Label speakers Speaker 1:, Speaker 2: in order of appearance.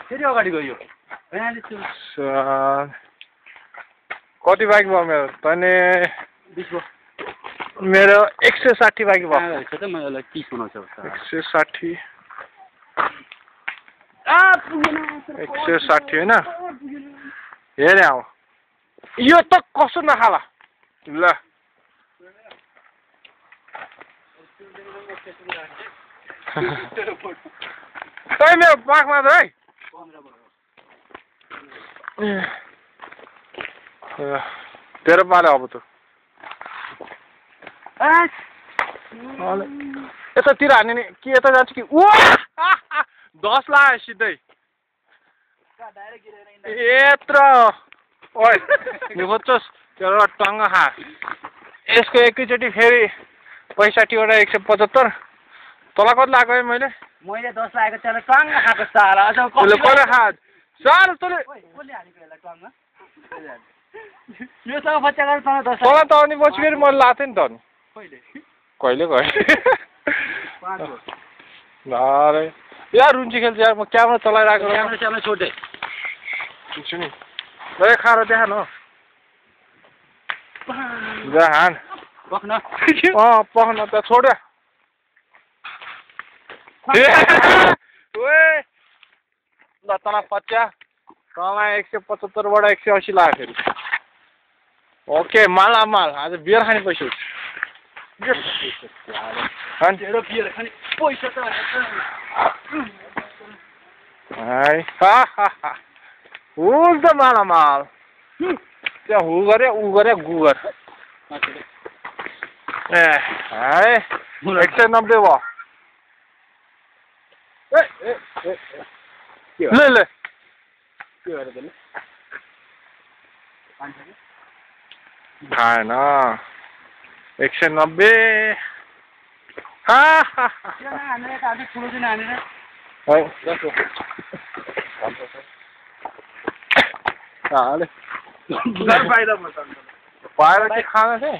Speaker 1: फेरि अगाडि गयो
Speaker 2: कति बाइक भयो मेरो तैँले
Speaker 1: 20 भयो
Speaker 2: मेरो 160 बाइक भयो
Speaker 1: छ त म यसलाई 30 बनाउँछु
Speaker 2: 160 160 हैन हेरे आऊ यो त कसो नखाला ल तै मेरो पाखमा त है तेरो पाले अब त यतातिर हाने नि कि यता जान्छ कि 10 लाग्यो सिधै यत्रो ओइ निखोज्छस् तेरो टङ्ग खा यसको एकैचोटि फेरि 65 वटा 175 तँलाई कति लाग्यो है मैले
Speaker 1: 10 लागेको त्यसलाई टङ्ग खाएको साला अझ
Speaker 2: कसले खा साल तँले
Speaker 1: कसले हालेको यसलाई टङ्ग यो सँग बच्चा गरेर तँलाई 10
Speaker 2: तँलाई त अनि पछि फेरि मैले लाथेँ नि त अनि कहिले अरे यार रुन्ची खेल्छ यार म क्यामेरा चलाइरहेको
Speaker 1: क्यामेरा छोड्दै
Speaker 2: छु नि ल खाएर देखा न जहान
Speaker 1: पख्न
Speaker 2: पख्न त छोड्यो ल तँलाई 50 तँलाई 175 बाट 180 लाग्यो फेरि ओके माल आज बियर खाने पैसा
Speaker 1: बियर खाने पैसा त
Speaker 2: हुल त माल त्यहाँ हु गरे ऊ गरे गुगर ए है 190 भयो ल खाएन 190 पाएर चाहिँ खाना चाहिँ